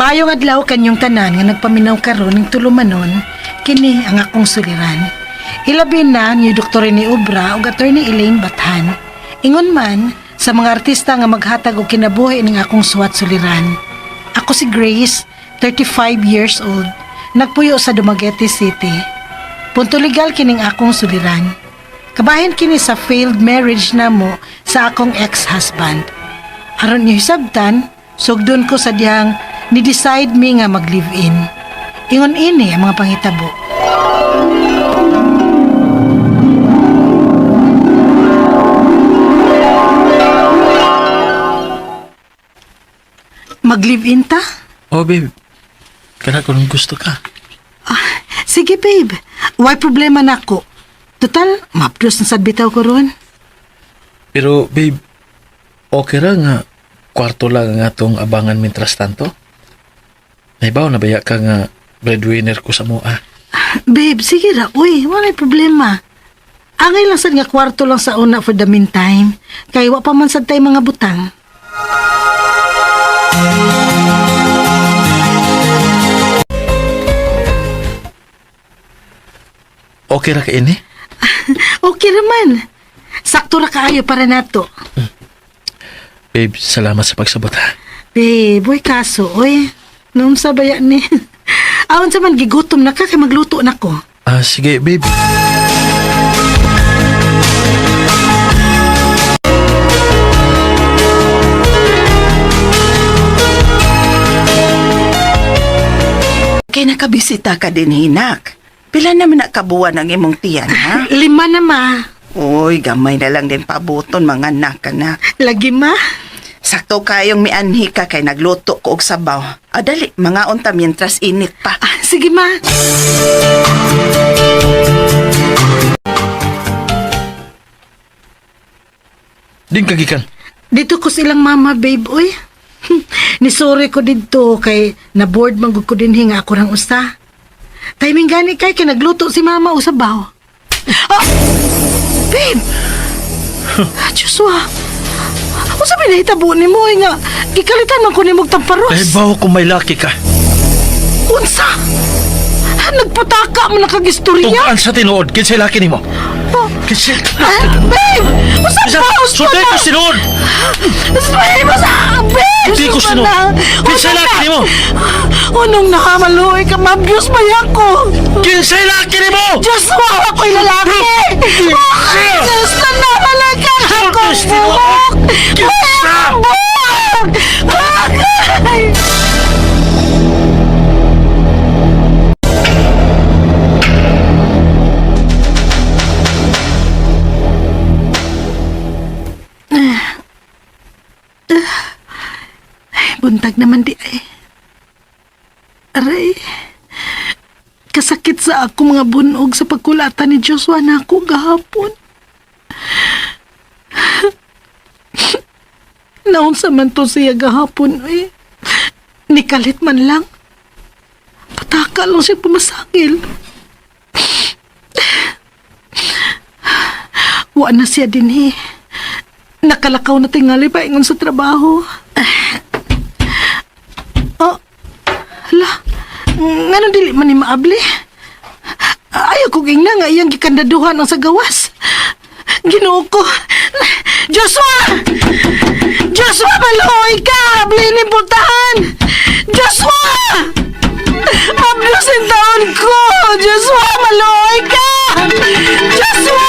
Maayong adlaw kanyong tanan nga nagpaminaw karon ning tulumanon, kini ang akong suliran. Ilabi na ni Dr. Rene Obra ug Attorney Elaine Bathan. Ingon man sa mga artista nga maghatag og kinabuhi ning akong suwat suliran. Ako si Grace, 35 years old, nagpuyo sa Dumaguete City. Punto legal kining akong suliran. Kabahin kini sa failed marriage namo sa akong ex-husband. Aron niyo hisabtan, sugdon ko sa dihang ni-decide mi nga mag-live-in. Ingon ini ang mga pangitabo. Mag-live-in ta? Oh, babe. Kana kung gusto ka. Sige, babe. Why problema nako? Total, mapdos na sad bitaw ko ron. Pero, babe, okay ra nga kwarto lang ang atong abangan mintras tanto. Naibaw na baya ka nga breadwinner ko sa mua. Babe, sige ra. Uy, walay problema. Angay lang sad nga kwarto lang sa una for the meantime. Kay wa pa man sad tay mga butang. Okay ra ka ini? Okay raman. Sakto ra kaayo para nato. Babe, salamat sa pagsabot ha. Babe, uy kaso, uy. Noon sa baya ni. Aon sa man gigutom na ka kay magluto na ko. Ah, sige, babe. Kay nakabisita ka din, hinak. Pila naman nakabuwan ang imong tiyan, ha? 5 na ma. Uy, gamay na lang din pabuton, mga anak ka na. Lagi ma. Sakto kayong mianhi ka kay nagluto ko og sabaw. Ah, dali, mga unta mientras init pa. Ah, sige ma. Din kagikan. Dito ko silang mama, babe, uy. Nisuri ko didto kay na-board man gud ko dinhi nga ako rang usa. Timing gani kay kay nagluto si mama og sabaw. Ah! Babe! Ah, Joshua! Unsa may nahitabo nimo eh nga gikalitan man ko nimo og tamparos. Naibaw kung may laki ka. Unsa? Ah, nagpataka man nakagistorya. Tukaan sa tinuod, kinsay laki nimo. Oh. Kinsay... Ah, babe! Unsa ba? Unsa Sulti ba? ko sinuod! Babe! Unsa? Babe! Sulti ko Unsa sinuod! na? Kinsay Unsa laki na? nimo! Unong nakamaluoy ka, ma'am. Diyos may ako. Kinsay laki nimo! Diyos mo, ako'y lalaki. Kinsa! Diyos na namalagan ako Diyos, tinuod! buhok. Kinsa! Buhok! Agay! Ay, buntag naman di ay. Aray. Kasakit sa ako mga bunog sa pagkulatan ni Joshua na ako gahapon. Naunsa man to siya gahapon eh. Nikalit man lang. Pataka lang siya pumasangil. Wa na siya din eh. Nakalakaw na tingali pa ingon sa trabaho. Oh, hala. Ngano dili man ni maabli? Ayaw ko ingna nga iyang gikandaduhan ang sa gawas. Ginoo ko. Joshua! Joshua, maluoy ka! Abli ni putahan! Joshua! Mablusin taon ko! Joshua, maluoy ka! Joshua!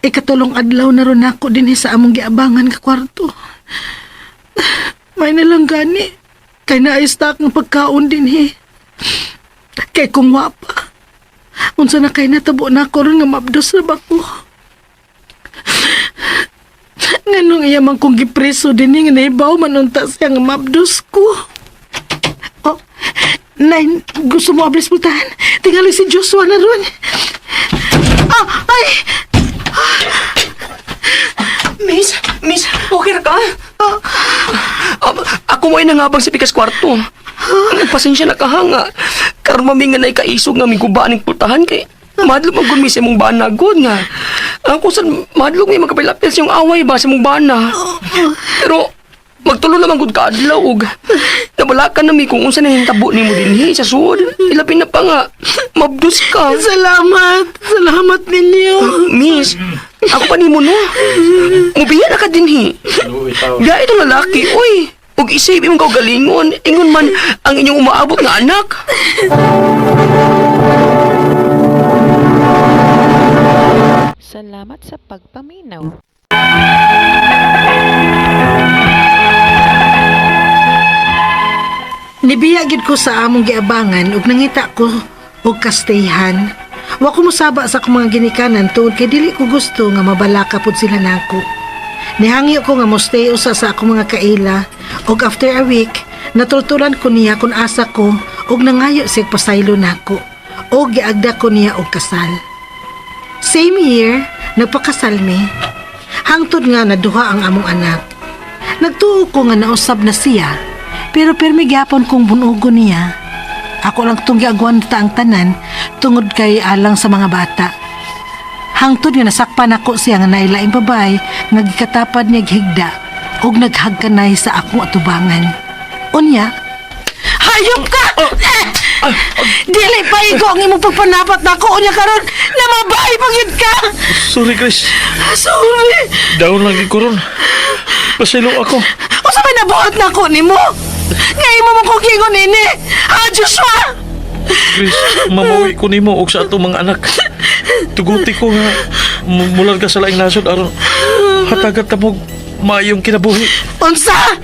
Ikatulong adlaw na ron ako din sa among giabangan ka kwarto. May nalang gani. Kay naistak ng pagkaon din he. Kay kung wapa. Unsa na kay natabo na ako ron nga mabdos na ba ko. Nganong iya man kong gipreso din nga naibaw man unta siya nga mabdos ko. Oh, Nay, gusto mo ablis putahan? Tingali si Joshua na ron. Ah, ay! Miss, miss, okay ra ka? Ako mo ay nangabang sa pikas kwarto. Pasensya na ka ha nga. Karon mami nga naikaisog nga migubaan ng putahan kay madlog man gud mi sa imong bana gud nga. Ako sad madlog mi magkapilapil sa imong away ba sa imong bana. Pero Magtulo naman gud ka adlaw og nabalakan nami kung unsa nahintabo nimo dinhi sa sud. Ilabi na pa nga mabdus ka. Salamat. Salamat ninyo. Miss, ako pa nimo no. Mubiya na ka dinhi. Gaya itong lalaki, uy. Ug isip imong kaugalingon, ingon man ang inyong umaabot nga anak. Salamat sa pagpaminaw. Nibiya gid ko sa among giabangan ug nangita ko og kastayhan. Wa ko mosaba sa akong mga ginikanan tungod kay dili ko gusto nga mabalaka pud sila nako. Nihangyo ko nga mostay usa sa akong mga kaila ug after a week natultulan ko niya kung asa ko ug nangayo siya pasaylo nako ug giagda ko niya og kasal. Same year, nagpakasal mi. Hangtod nga naduha ang among anak. Nagtuo ko nga nausab na siya, pero pirmi gyapon kong bunugo niya. Ako lang tong giagwanta ang tanan tungod kay alang sa mga bata. Hangtod nga nasakpan ako siya nga nailaing babae nga gikatapad niya higda ug naghagkanay sa akong atubangan. Unya, hayop ka! Eh! Dili pa igo ang imong pagpanapat nako unya karon namabay pa gyud ka. Sorry, Chris. Sorry. Down lang ko ron. Pasaylo ako. Unsa may nabuhat nako nimo? Nga imo mo kong giingon ini. Ha, Joshua? Chris, mamawi ko nimo og sa atong mga anak. Tuguti ko nga mular ka sa laing nasod aron hatagat ta mo maayong kinabuhi. Unsa?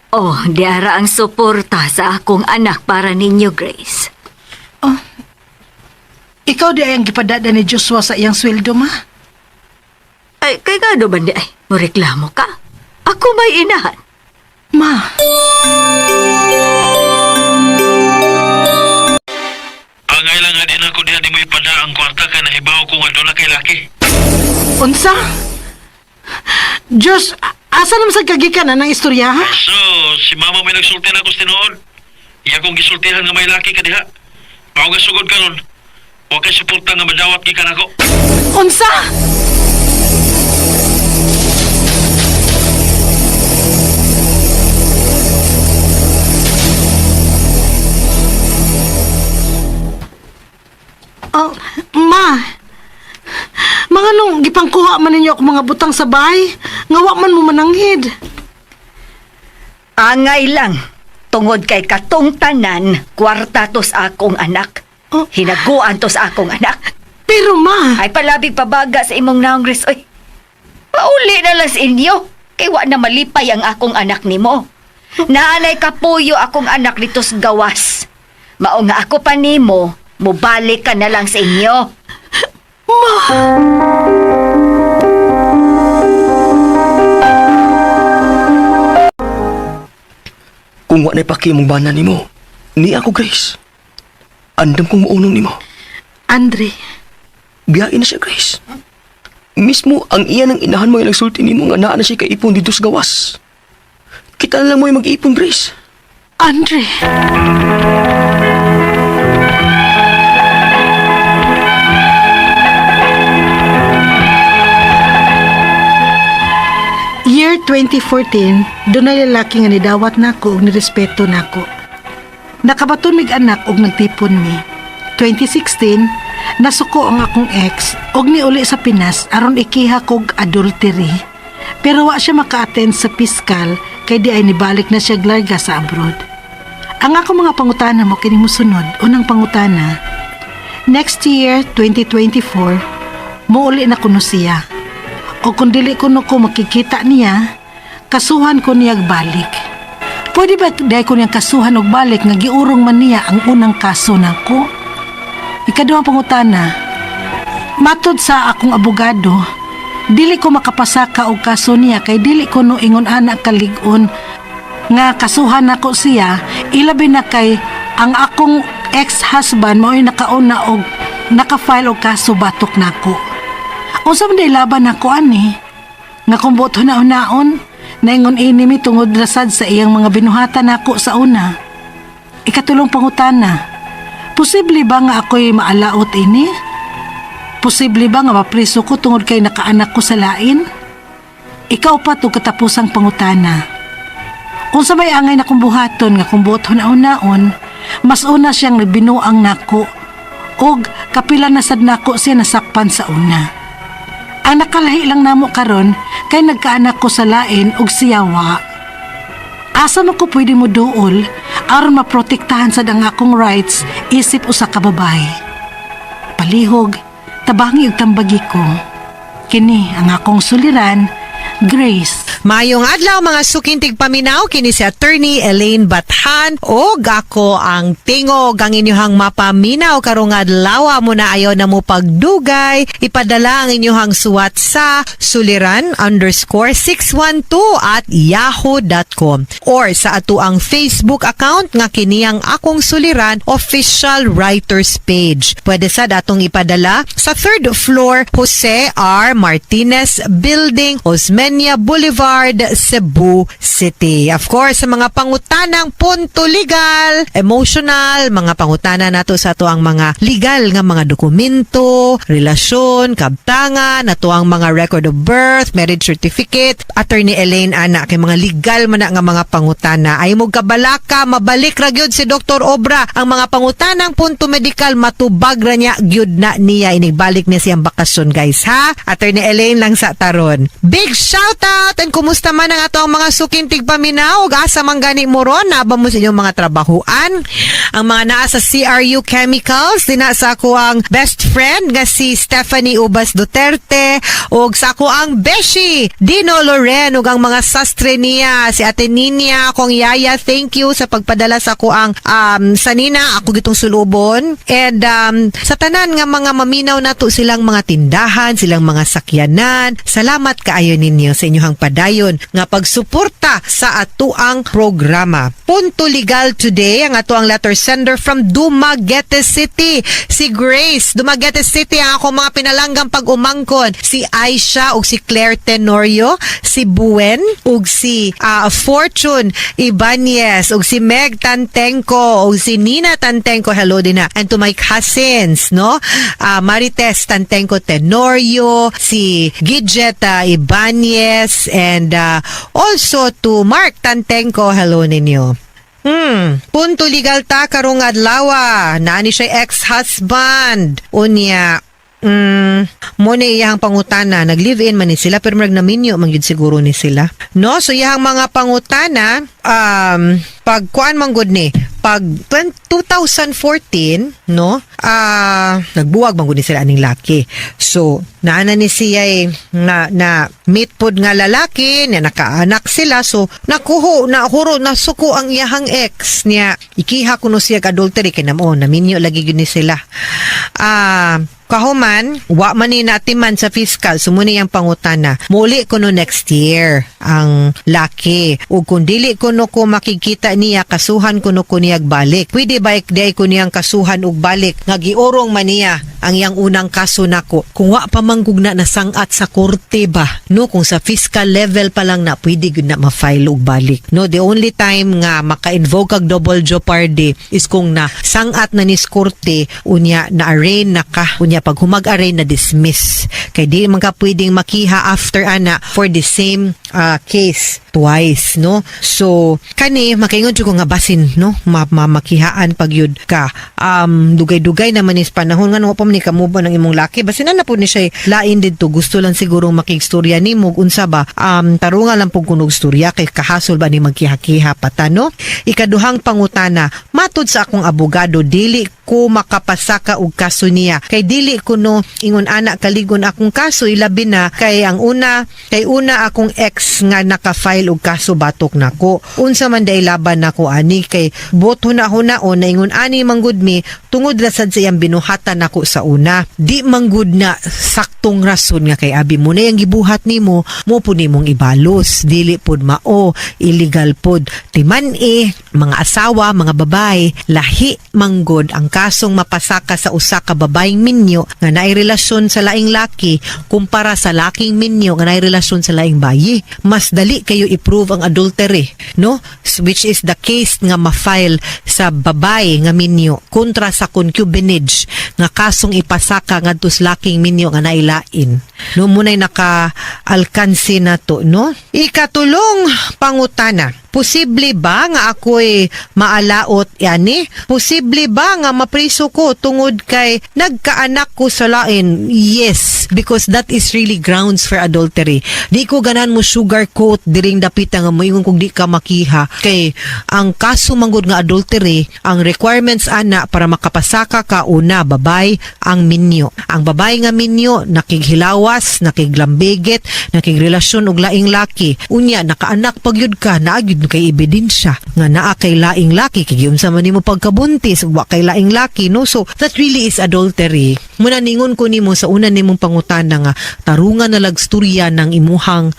Oh, diara ang suporta sa akong anak para ninyo, Grace. Ikaw di ay ang gipadada ni Joshua sa iyang sweldo, ma. Ay, kay gado ba di ay? Moreklamo ka? Ako may inahan. Ma, Angay lang nga din ako diha di mo ipada ang kwarta kay nahibaw ko nga dola kay laki. unsa? Diyos, asa naman sa kagikan na ng istorya, ha? So, si mama may nagsulti na ako sa tinuod. Iya kong gisultihan nga may laki ka diha. Mao nga sugod karon. Wa kay suporta nga madawat gikan ako. Unsa? Oh, ma. Mga nung gipangkuha man ninyo ako mga butang sa bahay, nga wa man mo mananghid. Angay lang. Tungod kay katong tanan, kwarta tos akong anak. Oh. Hinaguan tos akong anak. Pero ma, Ay palabig pabaga sa imong naong Grace. Oy, pauli na lang sa inyo. Kay wa na malipay ang akong anak nimo. Naanay kapuyo akong anak dito sa gawas. Mao nga ako pa nimo, mubalik ka na lang sa inyo. Kung wa na'y paki mong bana nimo, ni ako Grace. Andam kong muunong nimo. Andre, Biyain na siya, Grace. Mismo ang iya ng inahan mo yung nagsulti nimo nga naa na siya kaipon dito sa gawas. Kita na lang mo yung mag-ipon, Grace. Andre. Year 2014, dunay lalaki nga nidawat nako ug nirespeto nako. Nakabaton mig anak og nagtipon mi. 2016, nasuko ang akong ex og niuli sa Pinas aron ikiha kog adultery. Pero wa siya maka-attend sa piskal kay di ay nibalik na siya glarga sa abroad. Ang ako mga pangutana mo kini mosunod, unang pangutana. Next year, 2024, muuli na kuno siya. O kung dili kuno ko makikita niya, kasuhan ko niya balik. Pwede ba dahil ko niyang kasuhan og balik nga giurong man niya ang unang kaso nako? Ikaduhang pangutana, matod sa akong abogado, dili ko makapasaka og kaso niya kay dili ko no ingon ana kalig-on nga kasuhan nako siya, ilabi na kay ang akong ex-husband mao'y nakauna og naka-file og kaso batok nako. Unsa man day laban nako ani? Nga kung buot huna-hunaon, naingon ini mi tungod rasad sa iyang mga binuhatan nako sa una. Ikatulong pangutana, Posible ba nga ako'y maalaot ini? Posible ba nga mapriso ko tungod kay nakaanak ko sa lain? Ikaupat ug katapusang pangutana. Unsa may angay na kong buhaton nga kung buot hunahunaon, mas una siyang nagbinuang nako og kapila na sad nako siya nasakpan sa una. Ang nakalahi lang namo karon kay nagkaanak ko sa lain og siya wa. Asa man ko pwede mo duol aron maprotektahan sad ang akong rights isip usa ka babae? Palihog, tabangi ug tambagi ko. Kini ang akong suliran, Grace. Maayong adlaw, mga suking tigpaminaw, kini si Attorney Elaine Bathan og ako ang tingog ang inyong mapaminaw karong adlaw. Mo na ayaw na mo pagdugay, ipadala ang inyong suwat sa suliran_612@yahoo.com or sa atoang Facebook account nga kini ang Akong Suliran Official Writers Page. Pwede sa atong ipadala sa third floor, Jose R. Martinez Building, Osmeña Boulevard, Cebu City. Of course, sa mga pangutanang punto legal, emotional, mga pangutana nato sa atoang mga legal nga mga dokumento, relasyon, kabtangan, ato ang mga record of birth, marriage certificate, Attorney Elaine ana, kay mga legal man na nga mga pangutana. Ay mo kabalaka, mabalik ra gyud si Dr. Obra. Ang mga pangutanang punto medical, matubag ra niya gyud na niya inigbalik niya siyang bakasyon, guys, ha. Attorney Elaine lang sa taron. Big shout out and kumusta man ang ato ang mga suking tigpaminaw ug asa man gani mo ron, naa ba mo sa inyong mga trabahuan? Ang mga naa sa CRU Chemicals dina, sa ako ang best friend nga si Stephanie Ubas Duterte ug sa ako ang beshi Dino Loren ug ang mga sastre niya, si Ate Ninia, akong yaya. Thank you sa pagpadala sa ako ang sanina ako gitong sulubon and sa tanan nga mga maminaw nato, silang mga tindahan, silang mga sakyanan. Salamat kaayo ninyo sa inyong padayon nga pagsuporta sa atoang programa. Punto Legal today, ang atoang letter sender from Dumaguete City, si Grace. Dumaguete City, ang akong mga pinalanggang pag-umangkon, si Aisha ug si Claire Tenorio, si Buen ug si Fortune Ibanez ug si Meg Tantenko ug si Nina Tantenko. Hello din na. And to my cousins, no, Marites Tantenko Tenorio, si Gidget Ibanez and also to Mark Tantenko. Hello ninyo. Punto legal ta karong adlaw. Naa ni siya ex-husband. Unya, mo na iyang pangutana, nag-live-in man ni sila pero murag naminyo man gyud siguro ni sila. No, so iyang mga pangutana, pag kuan man gud ni, pag 20 2014, no, nagbuwag man gud ni sila aning laki. So, naana ni siya eh, na, na meet pod nga lalaki, na nakaanak sila. So, nakuho, nahuro, nasuko ang iyahang ex niya. Ikiha kuno siya adultery kay namo, naminyo lagi gyud ni sila. Kahuman, wa man ni natiman sa fiscal, so mao ni ang pangutana. Muli kuno next year ang laki. Ug kung dili kuno ko makikita niya, kasuhan kuno ko niyag balik. Pwede ba di ko niyang kasuhan og balik nga giurong man niya ang iyang unang kaso nako? Kung wa pa man gugna na sangat sa korte ba, no, kung sa fiscal level pa lang na, pwede gud na ma-file og balik. No, the only time nga maka-invoke kag double jeopardy is kung na sangat na ni sa korte, unya na arraign na ka, unya pag humag-arraign na dismiss. Kay di man ka pwedeng makiha after ana for the same case twice, no? So, kani makaingon jud ko nga basin, no, ma, ma makihaan pag yun ka. Dugay-dugay naman is panahon nga no pa man ni kamuba ng imong laki. Basin na na po ni siya lain didto, gusto lang siguro makigstorya nimo unsa ba. Tarungan lang pud kunog storya kay kahasol ba ni magkiha-kiha pa ta, no? Ikaduhang pangutana, matud sa akong abogado, dili ko makapasaka og kaso niya kay dili kuno ingon ana kaligon akong kaso, ilabi na kay ang una kay una akong ex nga naka-file og kaso batok nako. Unsa man day laban nako ani kay bot huna-huna o na ingon ani manggud mi tungod ra sad sa iyang binuhatan nako sa una? Di manggud na saktong rason nga kay abi mo na yang gibuhat nimo mo pud nimong ibalos. Dili pud mao, illegal pud. Timan eh, mga asawa, mga babae, lahi manggod ang kasong mapasaka sa usa ka babaeng minyo nga naay relasyon sa laing laki kumpara sa laking minyo nga naay relasyon sa laing bayi. Mas dali kayo. i-prove ang adultery, no? Which is the case nga ma-file sa babae nga minyo kontra sa concubinage nga kasong ipasaka ngadto sa laking minyo nga nailain. No, munay naka-alkansi na to, no? Ikatulong pangutana. Posible ba nga ako'y maalaot yani? Posible ba nga mapriso ko tungod kay nagkaanak ko sa lain? Yes, because that is really grounds for adultery. Di ko ganan mo sugarcoat diring dapita nga moingon kung di ka makiha kay ang kaso manggod nga adultery, ang requirements ana para makapasaka ka, una, babay ang minyo. Ang babay nga minyo nakighilawas, nakiglambigit, nakigrelasyon og laing laki. Unya nakaanak pagyud ka, naa gyud kay ebidensya nga naa kay laing laki kay giunsa man nimo pagkabuntis wa kay laing laki, no? So that really is adultery. Muna ningon ko nimo sa una nimong pangutana nga tarungan na lagstorya ng imuhang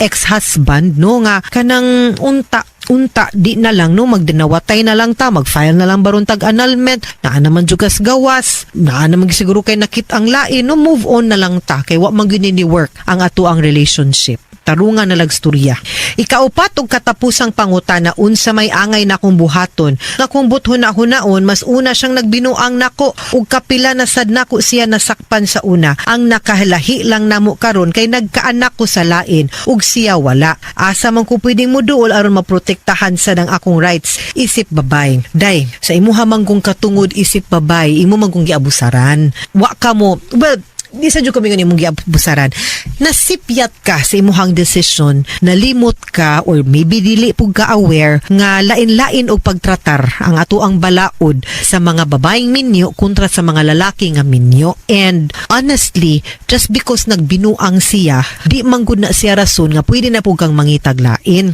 ex-husband, no, nga kanang unta unta di na lang, no, magdinawatay na lang ta, mag-file na lang baron tag annulment, naa naman jud kas gawas, naa naman siguro kay nakit ang lain, no? Move on na lang ta kay wa man gyud ni work ang ato ang relationship. Tarungan na lagstorya. Ikaupat ug katapusang pangutana, unsa may angay na akong buhaton nga kung buthon na hunaon mas una siyang nagbinuang nako ug kapila na sad nako siya nasakpan sa una? Ang nakahalahi lang namo karon kay nagkaanak ko sa lain ug siya wala. Asa man ko pwedeng moduol aron maprotektahan sa ang akong rights isip babay? Day, sa imuha man kung katungod isip babay, imo man kung giabusaran, wa ka mo, well, di sa jud kami nga imong giabusaran. Nasipyat ka sa imuhang desisyon, nalimot ka or maybe dili pug ka aware nga lain-lain og pagtratar ang ato ang balaod sa mga babaeng minyo kontra sa mga lalaki nga minyo. And honestly, just because nagbinuang siya, di man gud na siya rason nga pwede na pug kang mangitaglain.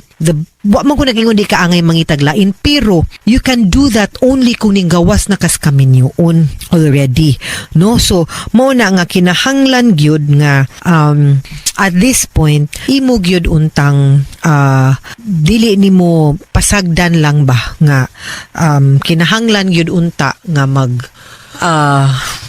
Wa man ko nagingon di ka angay mangitaglain, pero you can do that only kung ninggawas na kas kaminyoon already, no? So mo na nga kinahanglan gyud nga at this point imo gyud untang dili nimo pasagdan lang ba nga kinahanglan gyud unta nga mag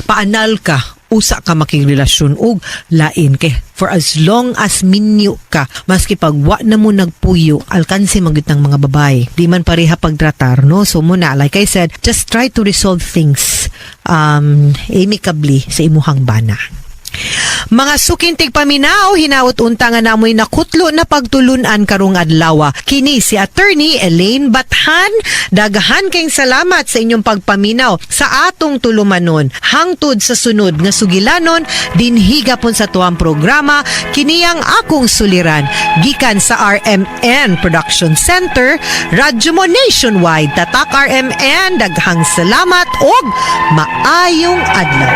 paanal ka, usa ka makigrelasyon og lain, kay for as long as minyo ka, maski pag wa na mo nagpuyo, alkansi man gyud ng mga babae, di man pareha pagtratar, no? So muna, like I said, just try to resolve things amicably sa imuhang bana. Mga suking tigpaminaw, hinaot unta nga namoy nakutlo na pagtulunan karong adlaw. Kini si Attorney Elaine Bathan. Daghan kayong salamat sa inyong pagpaminaw sa atong tulumanon. Hangtod sa sunod nga sugilanon, dinhi gapon sa tuang programa, kiniyang Akong Suliran. Gikan sa RMN Production Center, Radyo mo Nationwide, Tatak RMN, daghang salamat og maayong adlaw.